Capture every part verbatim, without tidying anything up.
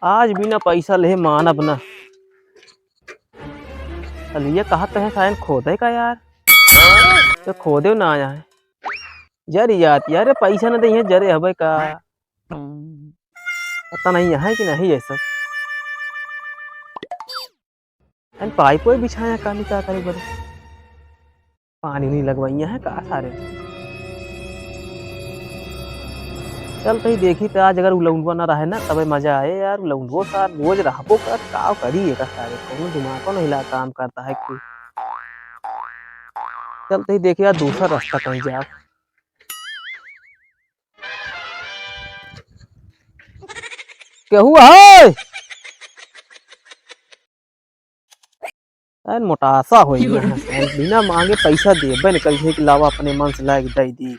आज बिना पैसा लेहे मानब ना। चलिए, कहा तो है सायन खोदे का यार, तो खोदे ना आया है। जर यार, यार, पैसा न दे, जरे हबे का? पता नहीं यहाँ कि नहीं ऐसा। अन पाइप वाइप बिछाया का नहीं, का करे बरे? पानी नहीं लगवाइया है का सारे? चल तही देखी त आज अगर उ लौंडवा ना रहे ना, तबे मजा आए यार। उ लौंडवो सार रोज रहबो कर, का करी एका सारे? कौनो दिमागो नहीं ला काम करता है कि। चल तही देखी यार, दूसरा रास्ता कहीं जाओ। केहू है? अरे मोटासा होई गया है। बिना मांगे पैसा देबे न करिए कि लावा अपने मन से लाके दे दी।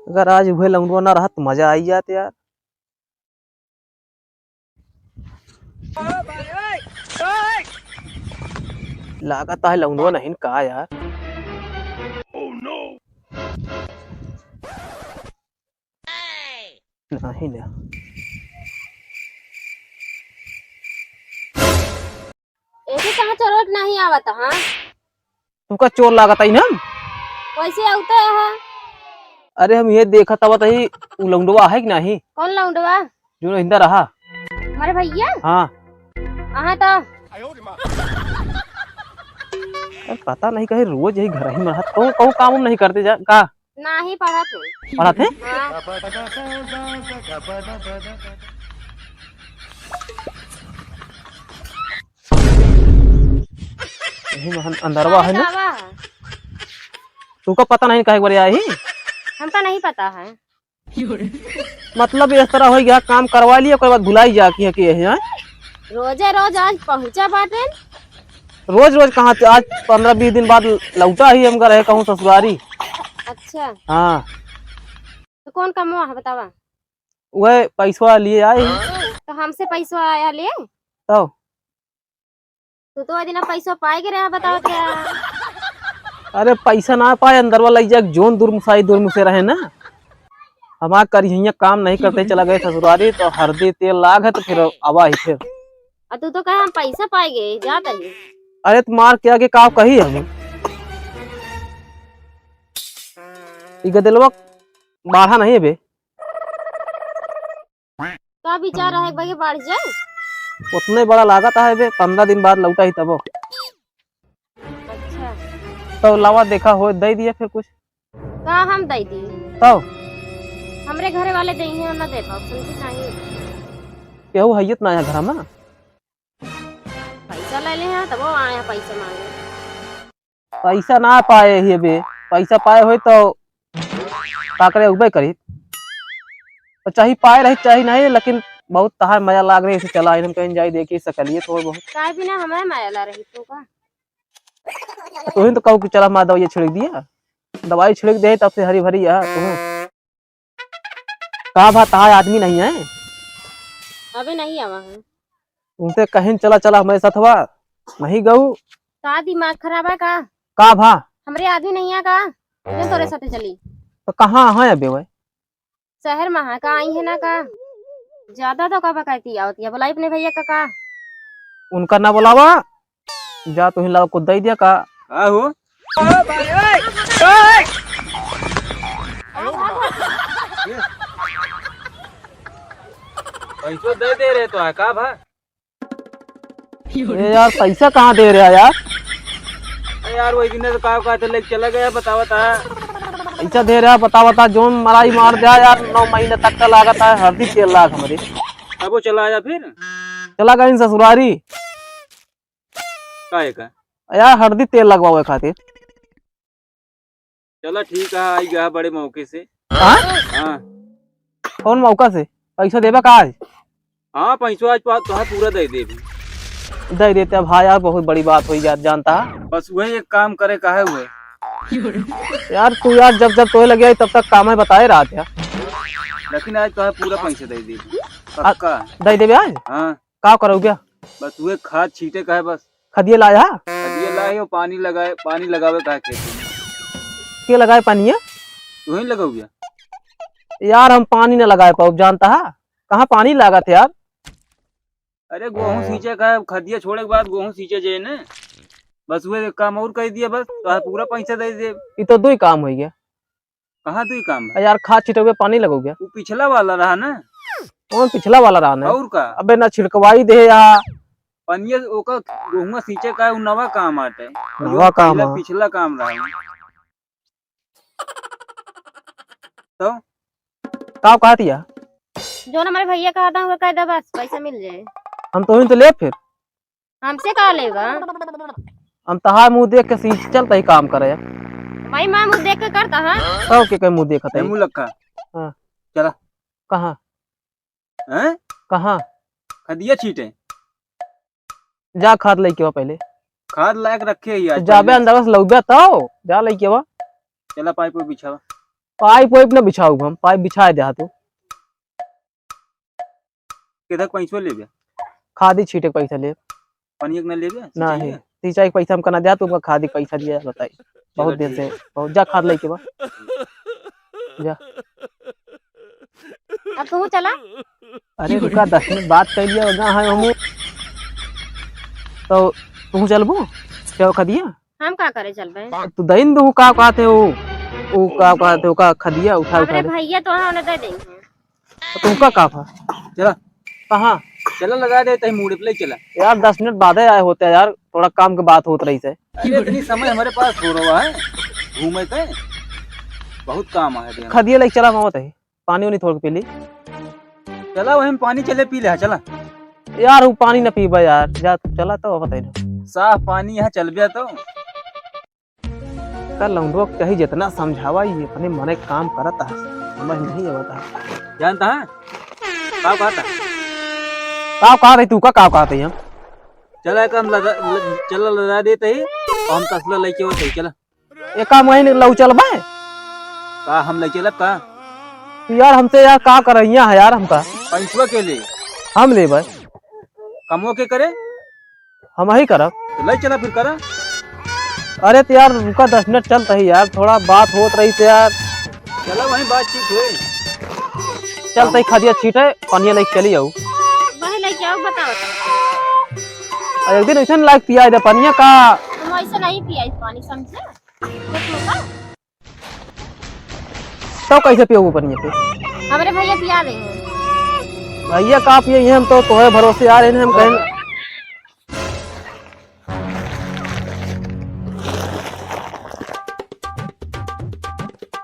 अगर आज उहे लौंडवा ना रहत तो मजा आई जात यार। लागत है लौंडवा नहीं का यार। नहीं ना। ऐसे कहाँ चोर वोर नहीं आवत, हाँ? तुमका चोर लागत है ना? वैसे आउते है। अरे हम ये देखत आवत ही, उ लौंडवा है कि नहीं? कौन लौंडवा? जो हिंदा रहा। हमारे भैया? हाँ। हाँ तो। अरे पता नहीं कहीं रोज यही घर ही में रहत, कहूँ, कहूँ काम उम नहीं करते जा का? नाही, पढ़त है। पढ़त है? हाँ। यही में अंदरवा है ना? बतावा। तुमका पता नहीं काहे के बारे आई? हमका नहीं पता है। मतलब इस तरह हो गया, काम करवा लिया, ओकर बाद भुलाई जा कि है कि यही है। रोजे रोज आज पहुँचा बाटे। रोज रोज कहाँ से? आज पन्द्रह बीस दिन बाद लौटा ही हम घर है कहूँ ससुरारी। अच्छा। हाँ। तो कौन कमवा है बतावा? वह पैसवा लिए आए ही। तो हमसे पैसवा आया ले? तो? तू तो वह दिन पैसवा पाए के रहा, बतावा क्या? अरे पैसा ना पाए, अंदरवा लग जाए, जोन दुरमुसाई दुरमुसे रहे ना। हमार करिहैया काम नहीं करते, चला गए ससुरारी, तो हरदी तेल लाग है, तो फिर आवा ही फिर। आ तू तो कहे हम पैसा पाए गए, जात ही। अरे तो मार के आगे का कही हम? ई गदेलवा बाढ़ा नहीं बे। का विचार है, एक बार बढ़ जाए? उतने बड़ा लागत है बे, पन्द्रह दिन बाद लौटा ही तबो। अच्छा। तो लावा देखा हो, दे दिया फिर कुछ। का हम दे दी? तो? हमरे घरे वाले दे ही ना दे पाओ, समझी नहीं। केहू हैयत ना है घर में। पैसा ले ले हैं, तब वो आए हैं पैसा मांगे। पैसा ना पाए ही अबे, पैसा पाए होई तो का करे उबे करी। तो चाही पाए रही चाही नहीं, लेकिन बहुत तहार मजा लाग रही है, चला इन्हन कहीं जाई देखी सकलिए थोड़ा बहुत। काय बिना हमारे मजा ला रही तू का? तो तुहिन तो कहू कि चला हमार दवाई छिड़क दिया, दवाई छिड़क दे तब से हरी भरी है तू। का भा तहार आदमी नहीं है? अबे नहीं आवा है। उनसे कहिन चला चला हमारे साथ हुआ, नहीं गऊ। का दिमाग खराब है का? का भा? हमरे आदमी नहीं है का? जो तोरे साथे चली। तो कहाँ है अबे वह? शहर में है का, आई है ना का? ज्यादा तो का बकायती आवत है, बुलाई अपने भैया का का? उनका ना बुलावा, जा तू ही लाओ को दे दिया का? आहो। पैसो दे दे रहे तो है का भा? ए यार, पैसा कहाँ दे रहा यार? अरे यार, वही दिन तो का कहते लेके चला गया, बतावा ता। पैसा दे रहा, बतावा ता, जोन मराई मार दिया यार, नौ महीने तक का लागत है, हरदी तेल लाग हमरे। अब वो चला आया फिर? चला गया इन ससुरारी। काहे का? यार, हरदी तेल लगवावे खातिर। चला ठीक है, आई गया बड़े मौके से। हाँ? हाँ। कौन मौका से? पैसा देबा का आज? हाँ, पैसवा आज पा-, तोहे पूरा दे देबे। दे देते अब, हाँ यार, बहुत बड़ी बात होई जात, जानता है। बस वही एक काम करे का है हुए। यार तू यार, जब जब तोहे लगे आई, तब तक काम है बताए रहा था। लेकिन आज तोहे पूरा पैसा दे देबे। आ, पक्का। दे देबे आज? हाँ। का करोगे? बस वही खाद छीटे का है बस। खदिया लाया? खदिया लाए हो, पानी लगाए, पानी लगावे का है खेत में। के लगाए पानी है? तू ही लगाओगे? यार, हम पानी न लगाए पाउब, जानता है? कहाँ पानी लागत है यार? अरे, गोहूँ हाँ। सींचे का है, खदिया छोड़े के बाद गोहूँ सींचे जाए ने। बस उहे काम और कर दिया बस, तो पूरा पैसा दे दे। ई तो दुई काम होइ गया। कहाँ दुई काम है? यार, खाद छिटउबे, पानी लगउबे। वो पिछला वाला रहा ना? कौन पिछला वाला रहा ना? और का? अबे ना छिड़कवाई दे यार। पनिया ओका गोहुआ सींचे का, उ नवा काम आटे। नवा काम पहला है। पिछला काम रहा। तो? का कहत हिया? जौन हमरे भइया कहत हैं, उहे कह दे बस, पैसा मिल जाए। हम तोहिन तो लेब फिर। हमसे का लेबा? हम तहार मुँह देख के सींच चलत ही काम करे। माई माँ मुँह देख के करता है। तब के, के मुँह देखत ए, है? मुँह लक्खा। हाँ। चला। कहाँ? हैं? कहाँ? खदिया छीटे। जा खाद लइके आवा पहले। खाद लायक रखे ही तो आज जाबे पहले। अंदर से लउबे तो जा लइके आवा। चला पाइप वाइप बिछावा। पाइप वाइप ना बिछाउब हम, पाइप बिछाए दे तू। केतक पैसवा लेबे? खादी छीटे के पैसा लेब। पनिया के ना लेबे? नहीं, सिंचाई के? सिंचाई के पैसा हमका ना दे, तू हमका खादी के पैसा दिया, बताई। चलो बहुत दिन ठीक से, है। बहुत, जा खाद लइके बा। जा। अब तू चला। अरे रुका, दस मिनट बात कर लिया, वहाँ है हमू। तो तू चलबू? क्या खदिया? हम का करे चलबे? तू दइन दू, का कहते हो? वो का कहते हो, का खदिया उठा, उठा हमरे ले। भइया तो हाँ, उन्हें दे देंगे। तो तुमका का था? चला। कहाँ? चला, लगा दे, तही मूड़े पे ले चला। यार, दस मिनट बाद ही आए होते यार, थोड़ा काम के बात होत रही से। अरे, इतनी समय हमारे पास हो रहा है, घूमे के बहुत काम है। खदिया लेके चला, मामा तही पानी उनी थोड़ के पी ली। चला, वहीं पानी चले पी ले, चला। यार, वो पानी ना पीबा यार, जा तू चला तो, बताई ना। साफ पानी यहाँ चलबे तो। का लौंडवा के चाही जितना समझावा, ये अपने मने काम करत है, समझ नहीं आवत है। जानता है? का कहता? का कहत है तू, का, का कहत है हम? चला, एक हम लदा, ल-, चला लदा देते ही, और हम तसला लेके होते ही, चला। एक काम वहीं लऊ चलबे? का हम ले चलब का? यार, हमसे यार, का करैया है यार हमका? पैसवा के ले? हम लेबे। कमवा के करे? हम ही करब। तो ले चला फिर करा। अरे तो यार रुका, दस मिनट चलत ही यार, थोड़ा बात होत रही से यार। चला वहीं बातचीत होई। चलत ही खदिया छीटे, पनिया लेके चली आऊ। वहीं लेके आऊ, बताओ तो। और एक दिन ऐसे लायक पिया दे पनिया का। हम ऐसे नहीं पिया पानी, समझे? देख लो का? तो कैसे पियोगे पनिया पे? हमरे भइया पिया देंगे। भइया का पिए, ये हम तो तोहे भरोसे आ रहे हैं, हम कहें।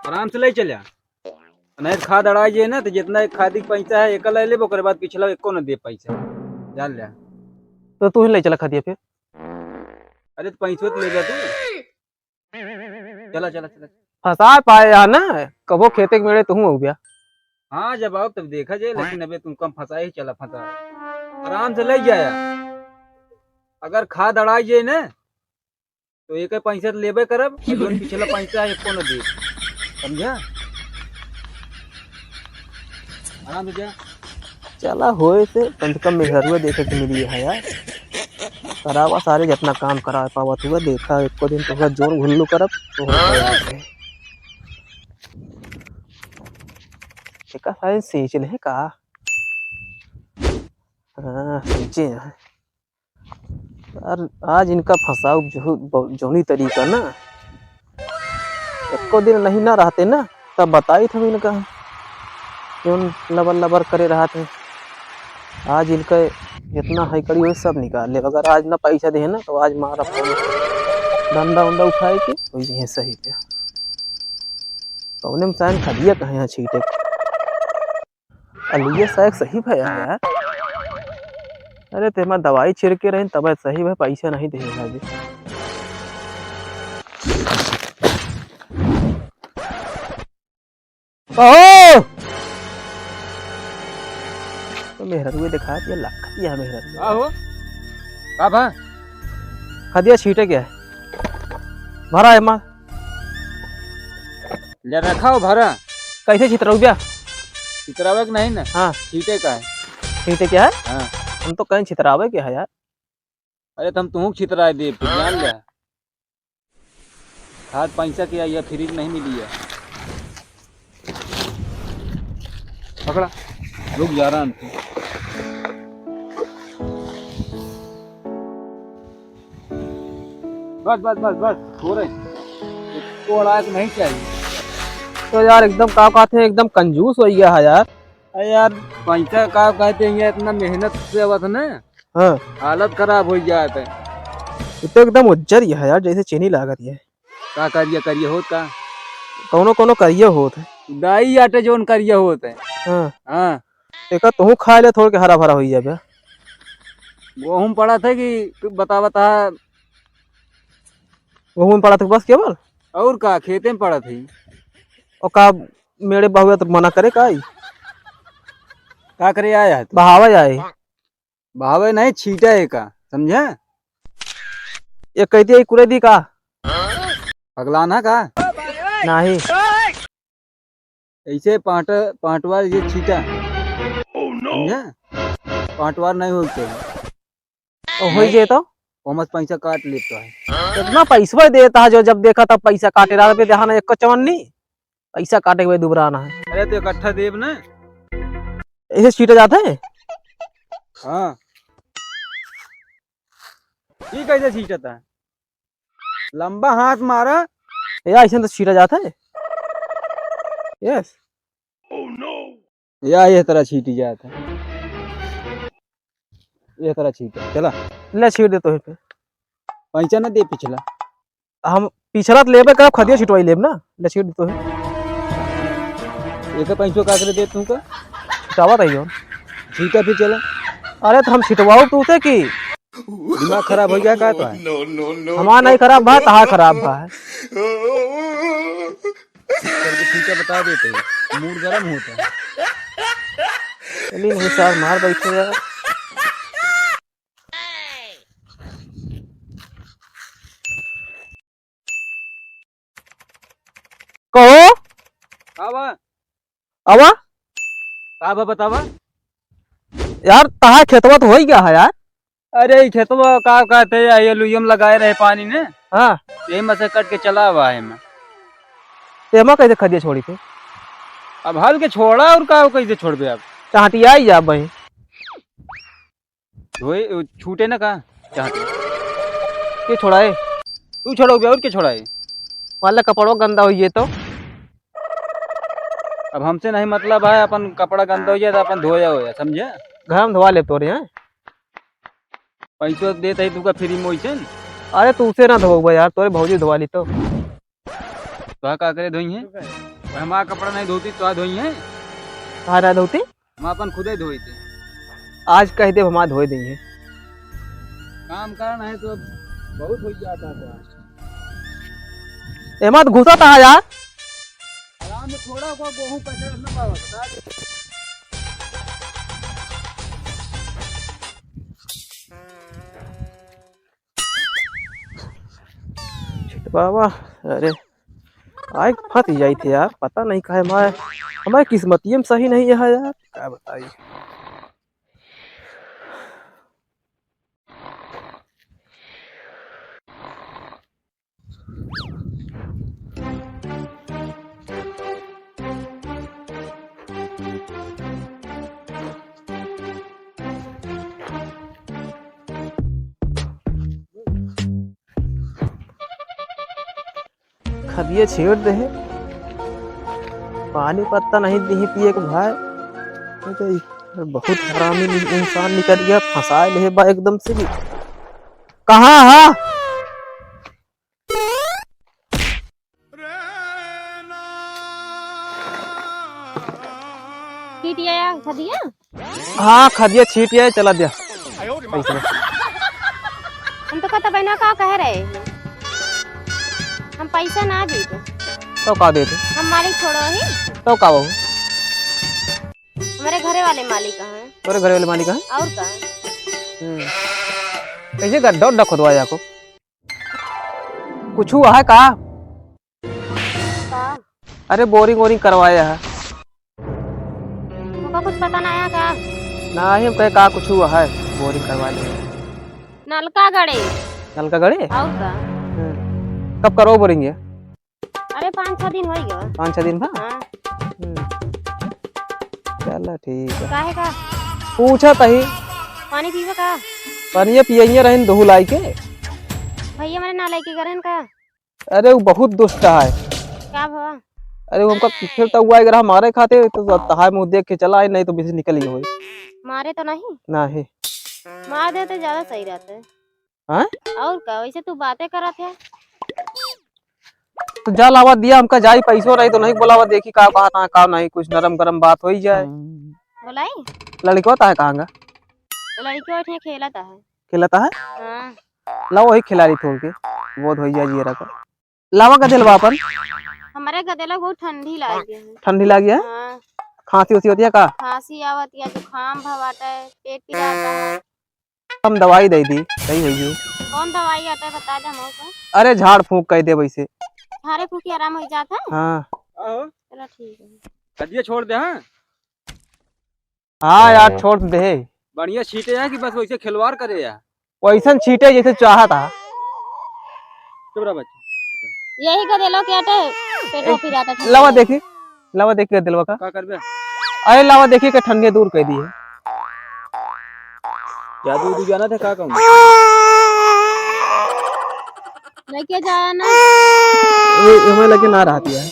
आराम से ले चल जा, नहीं तो खाद अड़ा जे ना, तो जितना एक खादी के पैसा है, एक ले लेबो, ओकरे बाद पिछला एको न दे पैसा, जान ले। तो तू ही ले चला खदिया फिर। अरे तो पैसो तो ले जा तू। चला, चला, चला। फंसा पाए यहाँ ना, कबो खेते के मेड़े तुहूँ हो गया। हाँ, जब आओ तब देखा जाए, लेकिन अबे तुमको हम फंसाए ही चला, फंसा। आराम से ले जाया। अगर खाद अड़ाई जाए ना, तो एक पैसा तो लेबे करब, और जौन पिछला पैसा है, एको न दे। समझा? आराम से जा। चला होए से कम से कम मेहरुआ देखे के मिली है यार। करावा सारे जितना काम करा पावत हुआ, देखा एको दिन तो जोन घुल्लू करब तो हो गया। एका सारे सींच ले का? हाँ, सींचे हैं। यार, आज इनका फंसाओ जो, जौनी तरीका ना, एको दिन नहीं ना रहते ना, तब बताई था इनका, जौन लबर लबर करे रहते। आज इनका जितना है कड़ी, वही सब निकाल ले। अगर आज ना पैसा दे ना, तो आज मारा पड़े। डंडा उंडा उठाए के, वही है सही पे। कौने में साइन खा दिया, कहाँ यहाँ छीटे। अलुइया साग सही भया है यार। अरे, तेमा दवाई छिड़के रहे, तब सही भा, पैसा नहीं देहे भाई। ओहो! तो मेहररुए दिखा दिया, लख दिया मेहररुए। का हो? का भा? खदिया छीटे क्या है? भरा है माँ। ले रखा हो भरा। कैसे छितरउबे? छितरावे के नहीं ना। हाँ। छीटे का है। छीटे क्या है? हाँ। हम तो कहीं छितरावे के है यार। अरे तो हम तुहूँ छितराए दे, फिर जान ले। खाद पैसा के आई है, फ्री के नहीं मिली है। पकड़ा। रुक जा रहा है। बस, बस, बस, बस, हो रहे। इसको अड़ाए तो नहीं चाहिए। तो यार, एकदम का कहते हैं, एकदम कंजूस हो गया है यार। अरे यार, पैसा का कहते हैं, ये इतना मेहनत से आवत है ना। हाँ। हालत खराब हो जात है। ये तो एकदम उज्जर ही है यार, जैसे चीनी लागत है। का करिया, करिया होत का? कौनो, कौनो करिया होत है। दाई आटे जौन करिया होत है। हाँ। हाँ। एका तोहू खाए ले, थोड़ के हरा भरा होई जाबे। गोहूँ पड़त है कि तू बता, बता। गोहूँ पड़त है बस केवल? और का, खेते में पड़त है। और का, मेरे बहुए तो मना करे का आई? का करे आया है तू? बहावे आए। बहावे नहीं, छीटा है का, समझे? ये कहती है, कुरे दी का? पगलान है का? नहीं। ऐसे पाट-, पाटवार ये छीटा। समझे? पाटवार नहीं होते हैं। ओ, होई जे तो? ओमस पैसा काट लेता है। इतना पैसवा देता है जो जब देखा तब पैसा काटे। रात पे देहाना एक चवन्नी, पैसा काटे के बाद दुबराना है। अरे तो इकट्ठा देब ना। ऐसे छीटा जाता है? हाँ। ये कैसे छीटता है? लंबा हाथ मारा। या ऐसे तो छीटा जाता है। यस। या ये तरह छीटी जाता है। ये तरह छीटा। चला। ले छीट दे तो है पे। पैसा ना दे पिछला। हम पिछला तो लेबे करब, खदिया छिटवाई लेब ना। ले छीट दे तो है। एक पैसो का करे दे तू का? छिटावा तई जौन। ठीक है, फिर चला। अरे, तो हम छिटवाओ तू से की? दिमाग खराब हो गया का तो है? हमारा नहीं खराब भा, तहार खराब भा है। चल के ठीक है, बता देते हैं। मूड गरम होता है। चलिए, नहीं सार, मार बैठे यार। कहो। का बा? आवा। का बा, बतावा। यार, तहार खेतवा तो होई गया है यार। अरे, ई खेतवा का कहते हैं, ये लुइयम लगाए रहे पानी ने। हाँ। यही में से कट के चला हुआ है मैं। ते एमा कैसे खदिया छोड़ी थे? अब हल के छोड़ा और का कैसे छोड़बे अब? चाहटी आई जा भाई। धोए, छूटे ना का? चाहटी। के छोड़ाए? तू छोड़ो बे, और के छोड़ाए? मान ले कपड़वा गंदा होइए तो? अब हमसे नहीं मतलब है, अपन कपड़ा गंदा हो जाए तो अपन धोया होया, समझे? घर में धोवा ले तोरे, हैं? पैसो देत है तू का फ्री में वैसे न? अरे तू से ना धोबा यार, तोरे भौजी धोवा ली तो। तो का करे धोई है? भाई हमारा कपड़ा नहीं धोती तो धोई है? हाँ ना धोती? हम अपन खुदे धोई थे। आज कह दे हमारा धोए देंगे। काम करना है तो अब बहुत हो जाता है। एमा तो घुसा था यार। आराम से थोड़ा को गोहूं कचरा ना पावा, बता दे। बाबा, अरे, आए फंस जाई थे यार, पता नहीं काहे हमारे, हमारे किस्मतिये में सही नहीं है यार, क्या बताई। खदिया छेड़ दे है, पानी पत्ता नहीं दिही पिए के भाई। ये तो बहुत हरामी नि-, इंसान निकल गया, फंसा ले बा एकदम से भी। कहाँ है? छीट आया खदिया? हाँ, खदिया छीट आया, चला दिया। पैसा। हम तो कहता बहना का कह रहे हैं, हम पैसा ना दे दो। तो का दे दो? हम मालिक छोड़ो ही। तो का बहू? हमारे घरे वाले मालिक हैं। तोरे घरे वाले मालिक हैं? और का? हम्म। कैसे गड्ढा उड्ढा खोदवाया को? कुछ हुआ है का? का? अरे बोरिंग वोरिंग करवाया है। तुमको कुछ पता ना आया का? ना ही हम कहे का कुछ हुआ है, बोरिंग करवा लिया। नलका गड़े। नलका गड़े? और का? हम्म। कब करो बोरिंग ये? अरे पाँच छह दिन हो गया। पाँच छह दिन भा? हाँ। हम्म। चल ठीक है। काहे का? पूछत ही। पानी पीबे का? पानिये पियइये रहन दोहू लाई के। भैया मने ना लेके गए रहन का? अरे, वो बहुत दुष्ट है। का भवा? अरे, वो हमका फिर तो हुआ, अगर हमारे खाते तो तहाय मुँह देख के चला आए, नहीं तो बीच निकल ही होई। मारे तो नहीं? नहीं। मार दे तो ज्यादा सही रहता है। हाँ? और का, वैसे तू बातें करत है। तो जा लावा दिया, हमका जाई, पैसो रही तो नहीं बोलावा, देखी का कहत है, का नहीं, कुछ नरम गरम बात होई जाए। बोलाई? लड़को ता है कहाँ गा? लड़को उठे खेलत है। खेलत है? हाँ। लावा वही खिलाड़ी थोड़ के, बहुत होई जाए जियरा का। लावा गदेलवा अपन। हमारे गदेला बहुत ठंडी लाग गया है। ठंडी लाग गया है? हाँ। खांसी उसी होती है का? खांसी आवत या जुकाम भवाता है, पेट पिराता है। हम दवाई दे दी, सही होई गई। कौन दवाई आता है, बता दे हमको। अरे, झाड़ फूंक कह दे वैसे। झाड़े फूंक के आराम हो जाता है? हाँ। आहो। चलो, ठीक है। कदिया छोड़ दे, हाँ? हाँ यार, छोड़ दे। बढ़िया छींटे है कि बस वैसे खिलवाड़ करे है? वैसन छींटे जैसे चाहत है। चुप रह बच्चा। यही गदेलो के आटे, पेटवा पिराता है। लावा देखी। लावा देखी गदेलवा का। का करबे? अरे लावा देखी के ठंडी दूर कर दी है। जादू उदू जाना था का कहूँ? लेके जाया ना। ए, एमे लगे ना रहती है।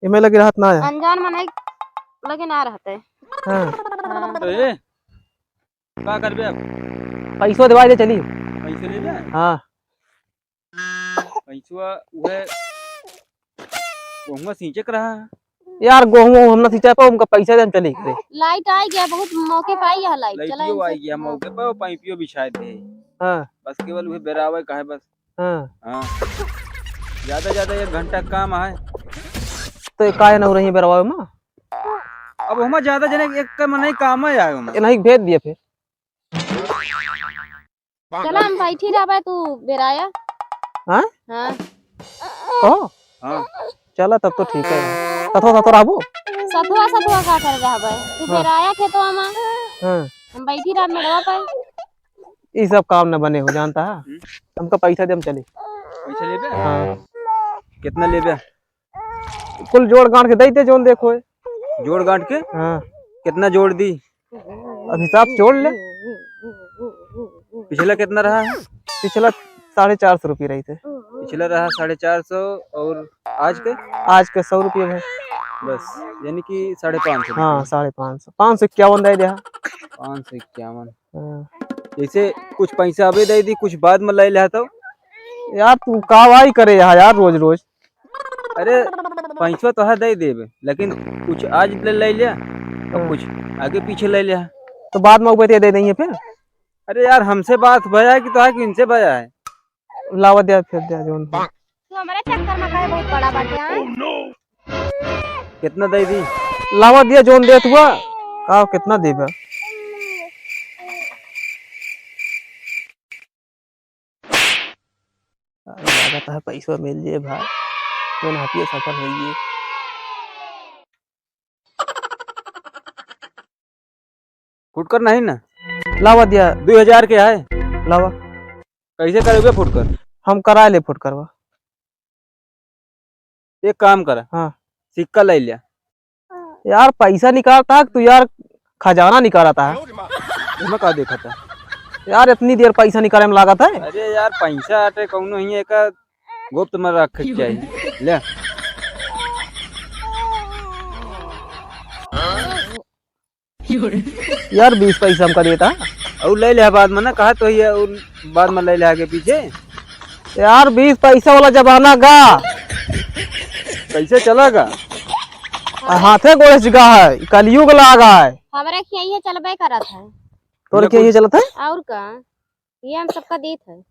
एमे लगे रहत ना है। अनजान मनई लगे ना रहते। हाँ। हाँ। तो ए, का करबे अब? पैसो देवाई दे चली। पैसे ले ले? हाँ। पैसवा उहे गोहुआ सींचे के रहा। यार, गोहुआ हम ना सींचा पाओ, हमका पैसा दे, हम चली घरे। लाइट आई गया, बहुत मौके पे आई है लाइट। चला लाइटियो इनसे। आई गया हाँ। मौके पे, वो पाइपियो बिछाए दे। हाँ। बस केवल उहे बेरावे का है बस। हाँ। हाँ। ज्यादा ज्यादा एक घंटा काम है। तो ये काहे ना हो रही है बेरावे में? अब हमा ज्यादा जने एक का मनई काम है आए हमा। ये नहीं भेज दिया फिर। चला, हम बैठी रहबे, तू बेराया। हाँ? हाँ। कहो? हाँ। चला, तब तो ठीक है। सथुआ, सथुआ रहबो? सथुआ, सथुआ का कर रहबे? तू हाँ। बेराया खेतवा में। हाँ। हम बैठी रहब मेड़वा पे। ई सब काम न बने हो, जानता है? हम्म। हमका पैसा दे, हम चली। पैसा लेबे? हाँ। कितना लेबे? कुल जोड़ गांठ के दई दे, जौन देखो है। जोड़ गांठ के? हाँ। कितना जोड़ दी? अब हिसाब से जोड़ ले। पिछला कितना रहा है? पिछला साढ़े चार सौ रुपये रही थे। पिछला रहा साढ़े चार सौ और आज के? आज के सौ रुपये भाई। बस, यानी कि साढ़े पाँच सौ हाँ, रुपये। साढ़े पाँच सौ। पाँच सौ इक्यावन दे दे। पाँच सौ इक्यावन। हाँ। जैसे कुछ पैसा अबे दे दी, कुछ बाद में ले लिया तो। यार, तू कावाई करे यहाँ यार, रोज रोज। अरे, पैसवा तो है दे देबे, लेकिन कुछ आज ले, ले लिया, और हाँ। कुछ आगे पीछे ले लिया। तो बाद में उबे दे देंगे फिर। अरे यार, हमसे बात भया है कि तो है कि इनसे भया है? लावा दिया फिर दिया जोन। तू हमारे चक्कर में काहे बहुत बड़ा बाटे, हाँ? कितना दे दी? लावा दिया जोन देत हुआ। का कितना देबे? अरे लागत है पैसा मिल जाए भाई। जोन हटिए सफल होइए। फुटकर नहीं ना? लावा दिया। दुई हजार के है। लावा। कैसे करोगे फुटकर? हम करा ले फुटकरवा। एक काम कर। हाँ। सिक्का ले लिया। यार, पैसा निकालता है तू यार, खजाना निकालता है। इसमें का देखा था? यार, इतनी देर पैसा निकाले में लागत है। अरे यार, पैसा आटे कौनो ही एक गुप्त में रखे के चाहिए। ले। यार, बीस पैसा हमका देता। और ले ले बाद में ना, कहा तो ये और बाद में ले ले आगे पीछे। यार, बीस पैसा वाला जमाना गा। कैसे चलेगा? आ, हाथे गोड़े से गा है, कलयुग लागा है। हमरे खियाइए चलबे करत है। तोरे खियाइए चलत है? और का? ये हम सबका देत है।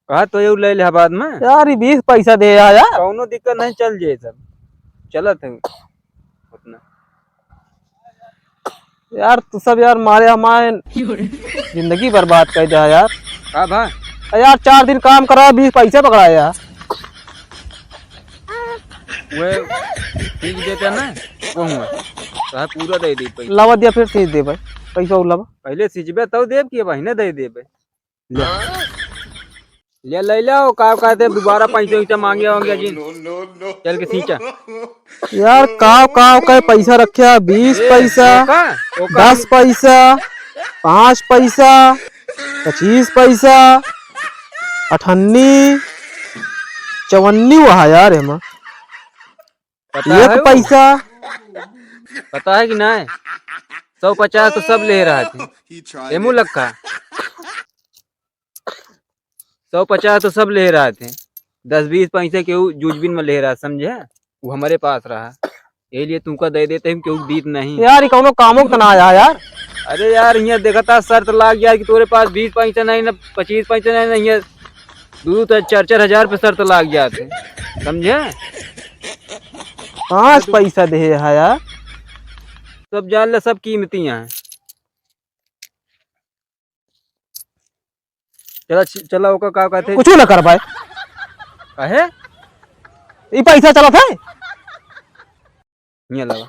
कहा तो ये ले ले बाद में। यार, ये बीस पैसा दे यार, यार। कौनो दिक्कत नहीं, चल जाए सब। चलत है उतना। यार, तू सब यार मारे हमारे जिंदगी बर्बाद कर दिया यार। का भा? अरे यार, चार दिन काम करा, बीस पैसे पकड़ा यार। वे ठीक देते ना, वो हुआ। तो है पूरा दे दी पैसा। लावा दिया फिर सीज दे भाई, पैसा और लावा। पहले सीजबे तब देब कि अब अहिने दे देबे। ले। ले, ले लो, का कहते हैं, दोबारा पैसे वैसे मांगे होंगे जी। चल के सींचा। यार, काव काव का पैसा रखे है? बीस ए, पैसा, ओका, ओका दस पैसा, पाँच पैसा, पच्चीस पैसा, अठन्नी, चवन्नी हुआ है यार, एमा। पता एक है वो? पैसा। पता है कि नहीं? सौ पचास तो सब ले रहा थे। एमू लक्का। सौ पचास तो सब ले रहा थे। दस बीस पैसे के ऊ जुजबिन में ले रहा, समझे? वो हमारे पास रहा। यही लिए तुमका दे देते, हम क्यों दीत नहीं। यार, ये कौनो कामों का ना आया यार। अरे यार, यहाँ देखा था, शर्त लाग गया कि तोरे पास बीस पैसे नहीं ना, पच्चीस पैसे नहीं ना, यहाँ दो, दो, चार, चार हजार पे शर्त लाग जाते, समझे? पाँच पैसा दे है यार। सब जान ले, सब कीमती हैं। चला, च-, चला, ओका का कहते? कुछ ना कर पाए। काहे? ई पैसा चलत है? हियाँ लावा।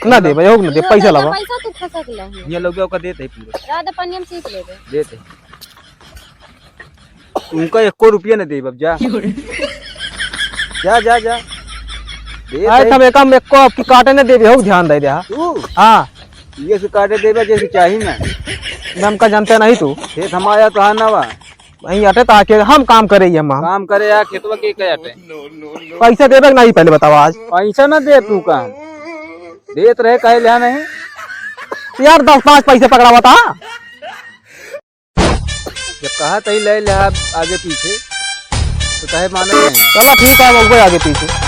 ना दे भाई, हो ना दे, पैसा लावा। पैसा तू खसक ले। हियाँ लोग ओका देते पूरा। राधा पानी हम सीख लेबे। देते। उनका एको रुपया न देब, अब जा। जा, जा, जा। देते। आए तब एकम एको आपकी काटे न देबे, हो ध्यान दे दे, हाँ। तू? हाँ। ये से काटे देबे जैसे चाही ना। मैं हमका जानते नहीं तू। खेत हमारा तो हाँ ना बा। वहीं अटे ताकि हम काम करे ही हम। काम करे यार, खेतवा के कहे अटे। पैसा देबे कि नहीं पहले बतावा आज। पैसा ना दे तू काम। देत रहे कहे लिहा नहीं। यार दस पाँच पैसे पकड़ा बता। जब कहा तही ले लिहा आगे पीछे, तो कहे माने नहीं। चला ठीक है, अब आगे पीछे।